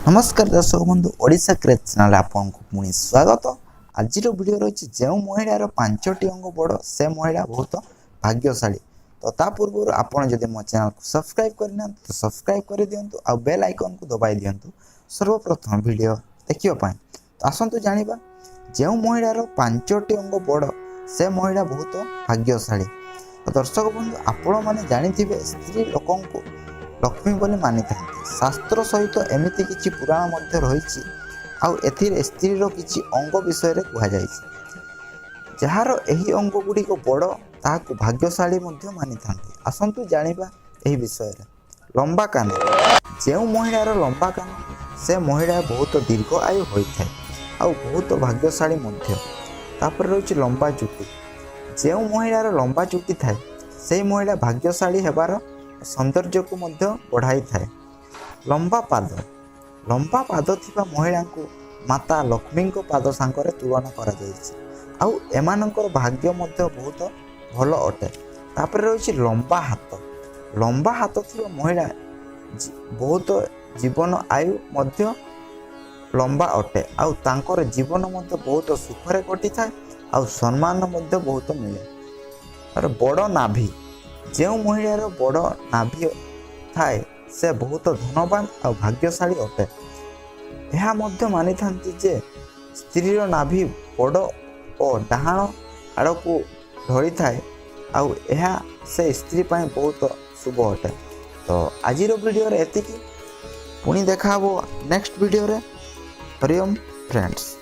ନମସ୍କାର ଦର୍ଶକ ବନ୍ଧୁ, ଓଡ଼ିଶା କ୍ରେଜ୍ ଚ୍ୟାନେଲ୍ ଆପଣଙ୍କୁ ପୁଣି ସ୍ୱାଗତ। ଆଜିର ଭିଡ଼ିଓ ରହିଛି, ଯେଉଁ ମହିଳାର ପାଞ୍ଚଟି ଅଙ୍ଗ ବଡ଼, ସେ ମହିଳା ବହୁତ ଭାଗ୍ୟଶାଳୀ। ତ ତା ପୂର୍ବରୁ ଆପଣ ଯଦି ମୋ ଚ୍ୟାନେଲକୁ ସବସ୍କ୍ରାଇବ୍ କରିନାହାନ୍ତି, ତ ସବସ୍କ୍ରାଇବ୍ କରିଦିଅନ୍ତୁ ଆଉ ବେଲ୍ ଆଇକନ୍କୁ ଦବାଇ ଦିଅନ୍ତୁ ସର୍ବପ୍ରଥମ ଭିଡ଼ିଓ ଦେଖିବା ପାଇଁ। ତ ଆସନ୍ତୁ ଜାଣିବା, ଯେଉଁ ମହିଳାର ପାଞ୍ଚଟି ଅଙ୍ଗ ବଡ଼, ସେ ମହିଳା ବହୁତ ଭାଗ୍ୟଶାଳୀ। ତ ଦର୍ଶକ ବନ୍ଧୁ, ଆପଣମାନେ ଜାଣିଥିବେ, ସ୍ତ୍ରୀ ଲୋକଙ୍କୁ ଲକ୍ଷ୍ମୀ ବୋଲି ମାନିଥାନ୍ତି। ଶାସ୍ତ୍ର ସହିତ ଏମିତି କିଛି ପୁରାଣ ମଧ୍ୟ ରହିଛି ଆଉ ଏଥିରେ ସ୍ତ୍ରୀର କିଛି ଅଙ୍ଗ ବିଷୟରେ କୁହାଯାଇଛି। ଯାହାର ଏହି ଅଙ୍ଗ ଗୁଡ଼ିକ ବଡ଼, ତାହାକୁ ଭାଗ୍ୟଶାଳୀ ମଧ୍ୟ ମାନିଥାନ୍ତି। ଆସନ୍ତୁ ଜାଣିବା ଏହି ବିଷୟରେ। ଲମ୍ବା କାନ। ଯେଉଁ ମହିଳାର ଲମ୍ବା କାନ, ସେ ମହିଳା ବହୁତ ଦୀର୍ଘ ଆୟୁ ହୋଇଥାଏ ଆଉ ବହୁତ ଭାଗ୍ୟଶାଳୀ ମଧ୍ୟ। ତାପରେ ରହିଛି ଲମ୍ବା ଚୁଟି। ଯେଉଁ ମହିଳାର ଲମ୍ବା ଚୁଟି ଥାଏ, ସେହି ମହିଳା ଭାଗ୍ୟଶାଳୀ ହେବାର ସୌନ୍ଦର୍ଯ୍ୟକୁ ମଧ୍ୟ ବଢ଼ାଇଥାଏ। ଲମ୍ବା ପାଦ। ଲମ୍ବା ପାଦ ଥିବା ମହିଳାଙ୍କୁ ମାତା ଲକ୍ଷ୍ମୀଙ୍କ ପାଦ ସାଙ୍ଗରେ ତୁଳନା କରାଯାଇଛି ଆଉ ଏମାନଙ୍କର ଭାଗ୍ୟ ମଧ୍ୟ ବହୁତ ଭଲ ଅଟେ। ତାପରେ ରହିଛି ଲମ୍ବା ହାତ। ଲମ୍ବା ହାତ ଥିବା ମହିଳା ବହୁତ ଜୀବନ ଆୟୁ ମଧ୍ୟ ଲମ୍ବା ଅଟେ ଆଉ ତାଙ୍କର ଜୀବନ ମଧ୍ୟ ବହୁତ ସୁଖରେ କଟିଥାଏ ଆଉ ସମ୍ମାନ ମଧ୍ୟ ବହୁତ ମିଳେ। ତାର ବଡ଼ ନାଭି। ଯେଉଁ ମହିଳାର ବଡ଼ ନାଭି ଥାଏ, ସେ ବହୁତ ଧନବାନ ଆଉ ଭାଗ୍ୟଶାଳୀ ଅଟେ। ଏହା ମଧ୍ୟ ମାନିଥାନ୍ତି ଯେ ସ୍ତ୍ରୀର ନାଭି ବଡ଼ ଓ ଡାହାଣ ଆଡ଼କୁ ଢଳିଥାଏ ଆଉ ଏହା ସେ ସ୍ତ୍ରୀ ପାଇଁ ବହୁତ ଶୁଭ ଅଟେ। ତ ଆଜିର ଭିଡ଼ିଓରେ ଏତିକି। ପୁଣି ଦେଖା ହେବ ନେକ୍ସଟ ଭିଡ଼ିଓରେ। ହରିଓମ ଫ୍ରେଣ୍ଡସ୍।